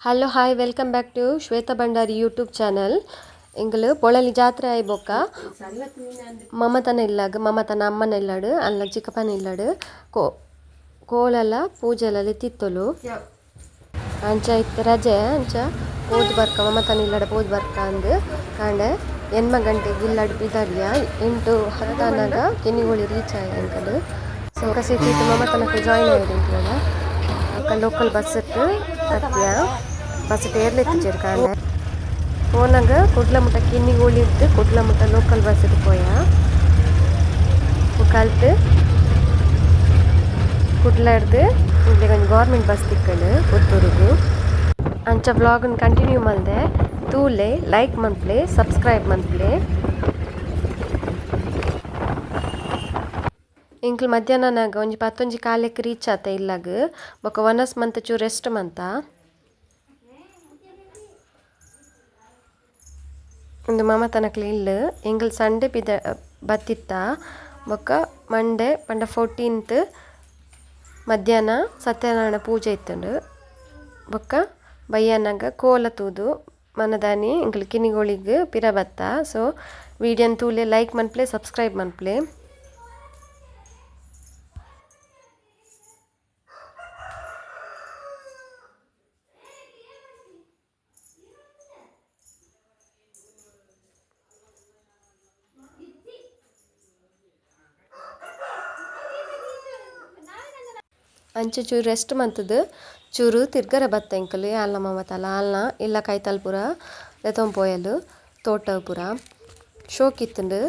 Hello hi welcome back to Shweta Bhandari YouTube channel. ಎಂಕುಲು ಪೊಳಲಿ ಜಾತ್ರೆ ಆಯಿ ಬೊಕ್ಕ ಮಮತನ ಇಲ್ಲಾಗ ಮಮತನ ಅಮ್ಮನ ಇಲ್ಲಡು ಅಲ್ಲ ಚಿಕ್ಕಪ್ಪನ ಇಲ್ಲಡು ಕೋ ಕೋಲಲ ಪೂಜೆಲ ತಿತ್ತೊಲು ಅಂಚ ಇತ್ತೆ ರಜೆ ಅಂಚ ಪೋದು ಬರ್ಕ ಮಮತನ ಇಲ್ಲಡ ಪೋದು ಬರ್ಕ ಅಂದ್ ಕಾಂಡೆ 8 ಗಂಟೆಗೆ ಇಲ್ಲಡ್ ಪಿದಾಡಿಯ 8:10 ಆನಗ ಕಿನ್ನಿಗೋಳಿ ರೀಚ್ ಆಯ ಎಂಕಲು. ಸೊ ಸಿಟಿ ಮಮತನಕ್ಕೆ ಜಾಯಿನ್ ಆಯಿರು ಎಂಕುಲಡ ಬೊಕ್ಕ ಲೋಕಲ್ ಬಸ್ ಇಟ್ಟು ಬತ್ತಿಯ ಬಸ್ ಏರ್ಲೆತ್ತಿಜೆರ್ ಕಾಂಡೆ ಪೋನಗ ಕುಡ್ಲ ಮುಟ್ಟ ಕಿನ್ನಿಗೋಳಿ ಇತ್ತು ಕುಡ್ಲ ಮುಟ್ಟ ಲೋಕಲ್ ಬಸ್ ಇಟ್ಟು ಪೋಯ ಕಲ್ತು ಕುಡ್ಲ ಹಿಡ್ದು ಇಂಗ್ಲೆ ಒಂಜಿ ಗೌರ್ಮೆಂಟ್ ಬಸ್ ತಿಕ್ಕಂಡು ಪುತ್ತೂರುಗು. ಅಂಚ ವ್ಲಾಗ್ನ್ ಕಂಟಿನ್ಯೂ ಮಲ್ದೆ ತೂಲೆ ಲೈಕ್ ಮನ್ಪುಲೆ ಸಬ್ಸ್ಕ್ರೈಬ್ ಮನ್ಪುಲೆ. ಎಂಕ್ಲು ಮಧ್ಯಾಹ್ನನಾಗ ಒಂಜಿ 10:15ಕ್ಕೆ ರೀಚ್ ಆತ ಇಲ್ಲಗ್ ಬೊಕ ವನಸ್ ಮಂತ್ ಚೂರು ರೆಸ್ಟ್ ಮಂತ. ಉಂದು ಮಮತನಕ್ಲೆ ಇಲ್ಲ್ ಎಂಕುಲು ಸಂಡೆ ಪಿದ ಬತ್ತಿತ್ತ ಬೊಕ ಮಂಡೆ ಪಂಡ 14th ಮಧ್ಯಾಹ್ನ ಸತ್ಯನಾರಾಯಣ ಪೂಜೆ ಇತ್ತುಂಡು ಬೊಕ ಬಯ್ಯನಗ ಕೋಲ ತೂದು ಮನದಾನಿ ಎಂಕುಲು ಕಿನ್ನಿಗೋಳಿಗ್ ಪಿರ ಬತ್ತ. ಸೊ ವೀಡಿಯೋನ್ ತೂಲೆ ಲೈಕ್ ಮನ್ಪುಲೆ ಸಬ್ಸ್ಕ್ರೈಬ್ ಮನ್ಪುಲೆ. ಅಂಚ ಚೂರು ರೆಸ್ಟ್ ಮಂತುದು ಚೂರು ತಿರ್ಗರೆ ಬತ್ತ ಎಂಕುಲು ಯಾನ್ಲ ಮಮತಲ ಆಲ್ನ ಇಲ್ಲ ಕೈತಲ್ ಪೂರ ಲೆತೊಂದು ಪೋಯಲು ತೋಟ ಪೂರ ಶೋಕ್ ಇತ್ತುಂಡು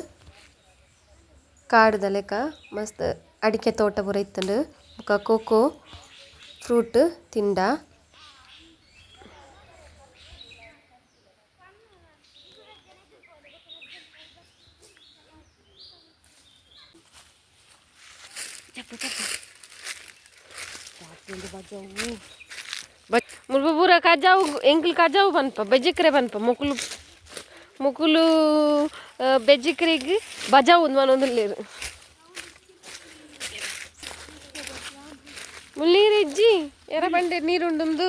ಕಾಡುದ ಲೆಕ ಮಸ್ತ್ ಅಡಿಕೆ ತೋಟ ಪೂರ ಇತ್ತುಂಡು ಬೊಕ ಕೋಕೋ ಫ್ರೂಟ್ ತಿಂಡ. ಮುಲ್ಪ ಪೂರ ಕಜಾವು ಎಂಕುಲು ಕಜಾವು ಪನ್ಪ ಬೆಜಿಕ್ರೆ ಪನ್ಪ ಮೊಕುಲು ಮೊಕುಲು ಬೆಜಿಕ್ರೆಗ್ ಬಜಾವು ಪನೊಂದುಲ್ಲೆರ್. ಮುಲ್ ನೀರು ಇಜ್ಜಿ ಎರ ಪಂಡೆ ನೀರು ಉಂಡುಂದು.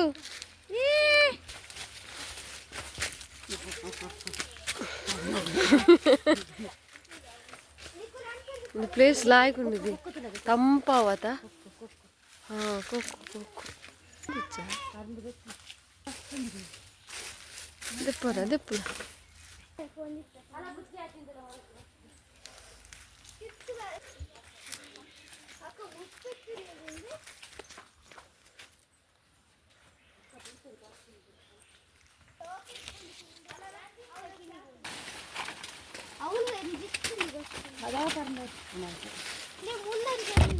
ಪ್ಲೇಸ್ ಲಾಯ್ಕ್ ಉಂಡುದಿ ತಂಪಾವತ. ಹಾಂ ಕೊಕ್ಕು ಕೊಕ್ಕು ದೆಪ್ಪುನ ದೆಪ್ಪುನ.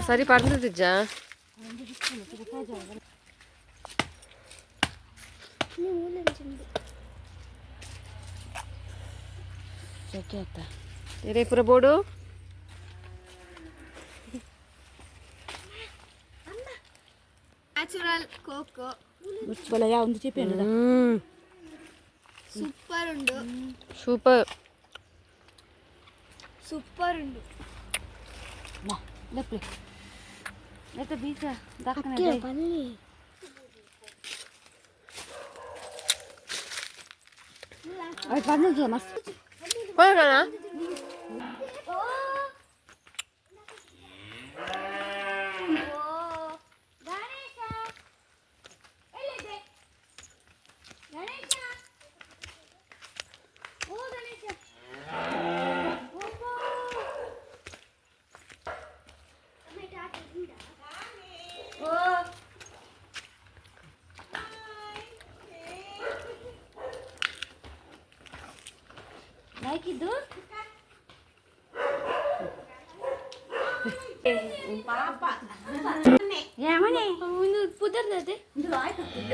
ಸರಿ ಪರ್ಂದಿಜ್ಜಾ ಪೂರ ಬೋಡು. ನ್ಯಾಚುರಲ್ ಕೋಕೋ ಸೂಪರ್ ಉಂಡು. ಸೂಪರ್ ಸೂಪರ್ ಉಂಡು. ಹೋಗೋಣ.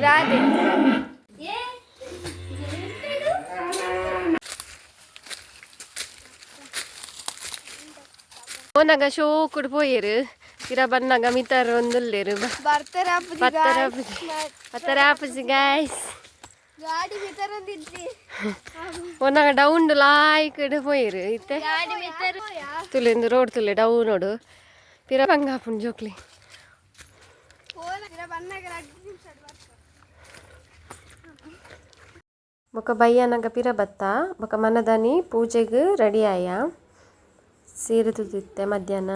ರಾಧೆ ಪೋನಗ ಶೋಕುಡು ಪೋಯೆರ್ ಪಿರ ಬನ್ನಗ ಮಿತಾರ್ ಒಂದುಲ್ಲೆರ್. ಬತ್ತರ ಆಪುಜಿ ಗಾಯ್ಸ್. ಗಾಡಿ ಮಿತರೊಂದಿದ್ದಿ. ಪೋನಗ ಡೌನ್ ಲಾಯ್ಕ್ ಪೋಯೆರ್ ಇತ್ತೆ ಗಾಡಿ ಮಿತರ ತುಲೆ ರೋಡ್ ತುಲೆ ಡೌನ್ ನೋಡು ಪಿರ ಬಂಗ ಆಪುಂಡು ಜೋಕ್ಲಿ. ಫೋನ್ ಬನ್ನಗ 2 ನಿಮಿಷ. ಬೊಕ ಬಯ್ಯನಗ ಪಿರ ಬತ್ತ ಬೊಕ ಮನದಾನಿ ಪೂಜೆಗ್ ರೆಡಿ ಆಯ. ಸೀರೆ ತುತ್ತಿತ್ತೆ ಮಧ್ಯಾಹ್ನ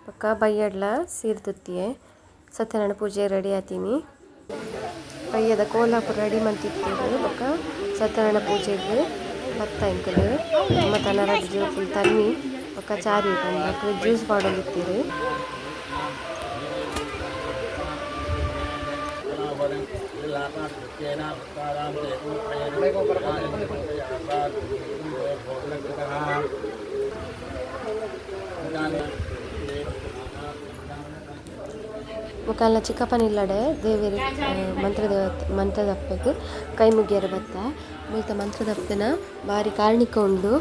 ಬೊಕ ಬಯ್ಯಡ್ಲ ಸೀರೆ ತುತ್ತಿಯೆ ಸತ್ಯನಾರಾಯಣ ಪೂಜೆ ರೆಡಿ ಆತೀನಿ. ಬಯ್ಯದ ಕೋಲ ಪೂರ ರೆಡಿ ಮಂತಿತ್ತೆರ್ ಬೊಕ ಸತ್ಯನಾರಾಯಣ ಪೂಜೆಗ್ ಬತ್ತ ಎಂಕುಲು. ಮಮತನ ರಡ್ಡ್ ಜೋಕುಲು ತನ್ನಿ ಬೊಕ ಚಾರಿ ಪಂದ್ ಜ್ಯೂಸ್ ಪಾಡೊಂದಿತ್ತೆರ್. ಬೊಕ ಚಿಕ್ಕಪ್ಪನ ಇಲ್ಲಡೆ ದೇವೆರ್ ಮಂತ್ರದೇವತೆ ಮಂತ್ರದಪ್ಪೆಗ್ ಕೈ ಮುಗಿಯರೆ ಬತ್ತ. ಮುಲ್ತ ಮಂತ್ರದಪ್ಪೆನ ಬಾರಿ ಕಾರ್ಣಿಕ ಉಂಡು.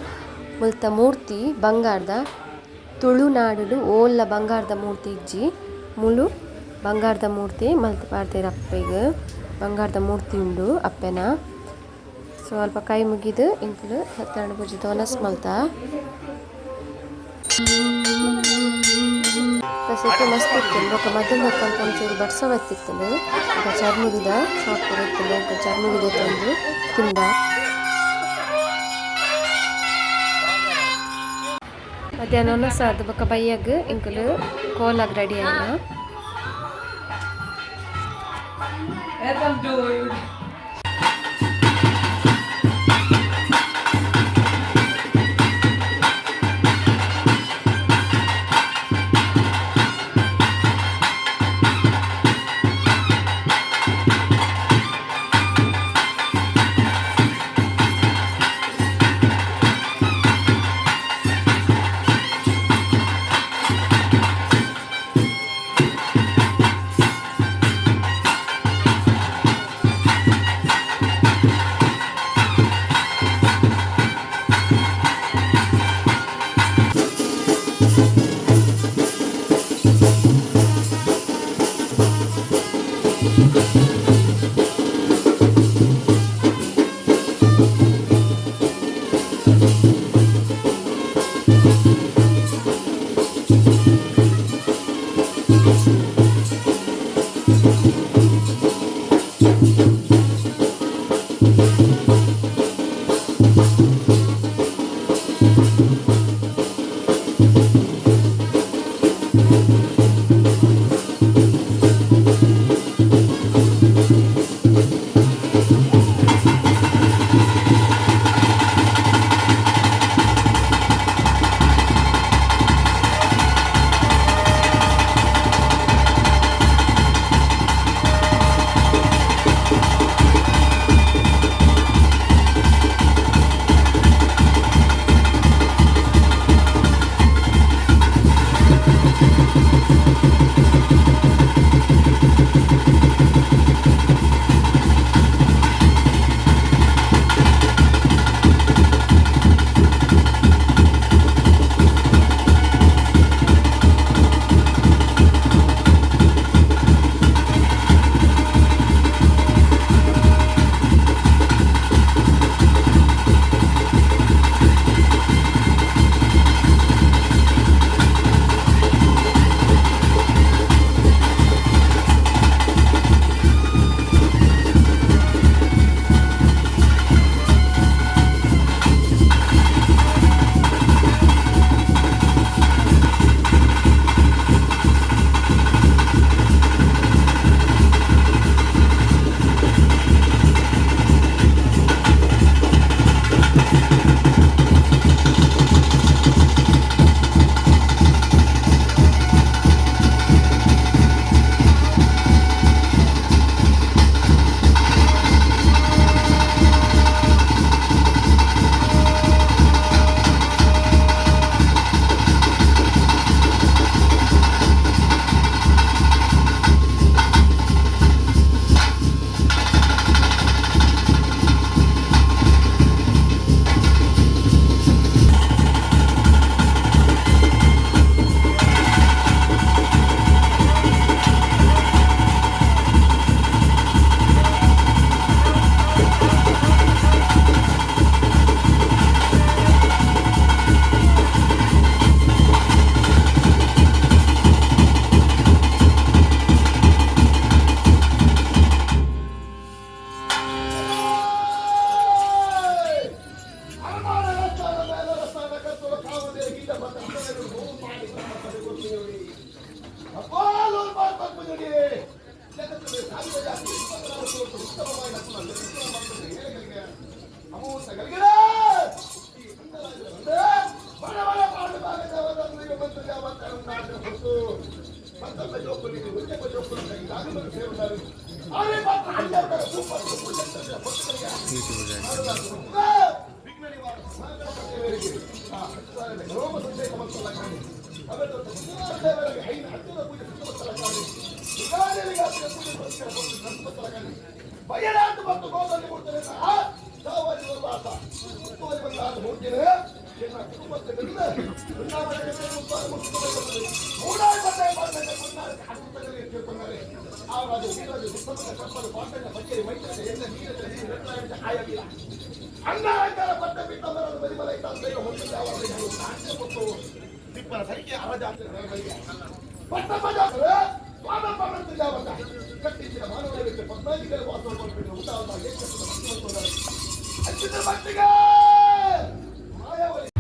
ಮುಲ್ತ ಮೂರ್ತಿ ಬಂಗಾರ್ದ, ತುಳುನಾಡುಡು ಓಲ್ಲ ಬಂಗಾರ್ದ ಮೂರ್ತಿ ಇಜ್ಜಿ, ಮುಲು ಬಂಗಾರ್ದ ಮೂರ್ತಿ ಮಲ್ತ್ ಪಾಡ್ದೆರ್ ಅಪ್ಪೆಗ್. ಬಂಗಾರ್ದ ಮೂರ್ತಿ ಉಂಡು ಅಪ್ಪೆನ. ಸೊ ಅಲ್ಪ ಕೈ ಮುಗಿದು ಎಂಕುಲು ಸತ್ಯನಾರಾಯಣ ಪೂಜೆ ವನಸ್ ಮಲ್ತ. ಸೆಕೆ ಮಸ್ತ್ ಇತ್ತುಂಡು. ಬೊಕ ಮಧ್ಯಾಹ್ನ ಅಲ್ಪ ಒಂಚೂರು ಬರ್ಸ ಬತ್ತಿತ್ತುಂಡು. ಬೊಕ ಚರ್ಮುರಿದ ಶಾಪ್ ಪೂರ ಇತ್ತುಂಡು. ಬೊಕ ಚರ್ಮುರಿ ದೆತೊಂದು ತಿಂದ. ಮಧ್ಯಾಹ್ನ ವನಸ್ ಆದ್ ಬೊಕ ಬಯ್ಯಗ್ ಎಂಕುಲು ಕೋಲಾಗ್ ರೆಡಿ ಆಯ. Welcome to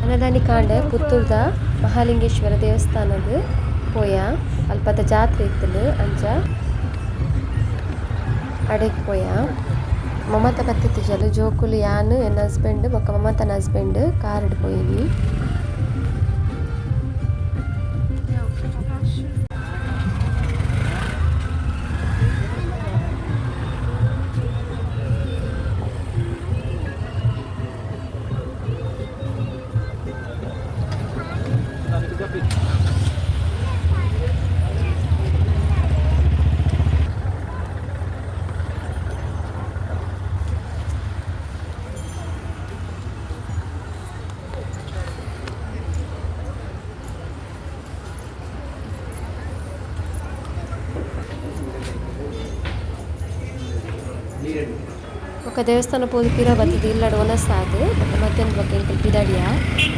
ಅನ್ನದಾನಿ ಕಾಂಡೆ ಪುತ್ತೂರ್ದ ಮಹಾಲಿಂಗೇಶ್ವರ ದೇವಸ್ಥಾನದ ಪೋಯ ಅಲ್ಪದ ಜಾತ್ರೆ ಇತ್ತಲು ಅಂಚ ಅಡೆಗ್ ಪೋಯ. ಮಮತ ಬತ್ತಿತ್ತಿಜಲು ಜೋಕುಲು ಯಾನ್ ಎನ್ನ ಹಸ್ಬೆಂಡ್ ಬೊಕ್ಕ ಮಮತನ ಹಸ್ಬೆಂಡ್ ಕಾರ್ಡ್ ಪೋಯಿನಿ. ಬೊಕ್ಕ ದೇವಸ್ಥಾನ ಪೋದು ಪಿರ ಬತ್ತುದು ಇಲ್ಲಡ್ ಒನಸಾದ್ ಬೊಕ್ಕ ಮಧ್ಯಾಹ್ನ ಬೊಕ್ಕ ಎಂಕುಲು ಪಿದಡಿಯ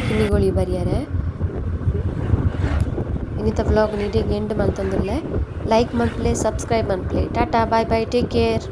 ಕಿನ್ನಿಗೋಳಿ ಬರಿಯರೆ. ಇನ್ನಿತ ವ್ಲಾಗ್ ನೀಟಿಗೆ ಎಂಡ್ ಮಲ್ತೊಂದುಲ್ಲೆ. ಲೈಕ್ ಮಲ್ಪುಲೆ, ಸಬ್ಸ್ಕ್ರೈಬ್ ಮಲ್ಪುಲೆ. Tata, bye bye, take care.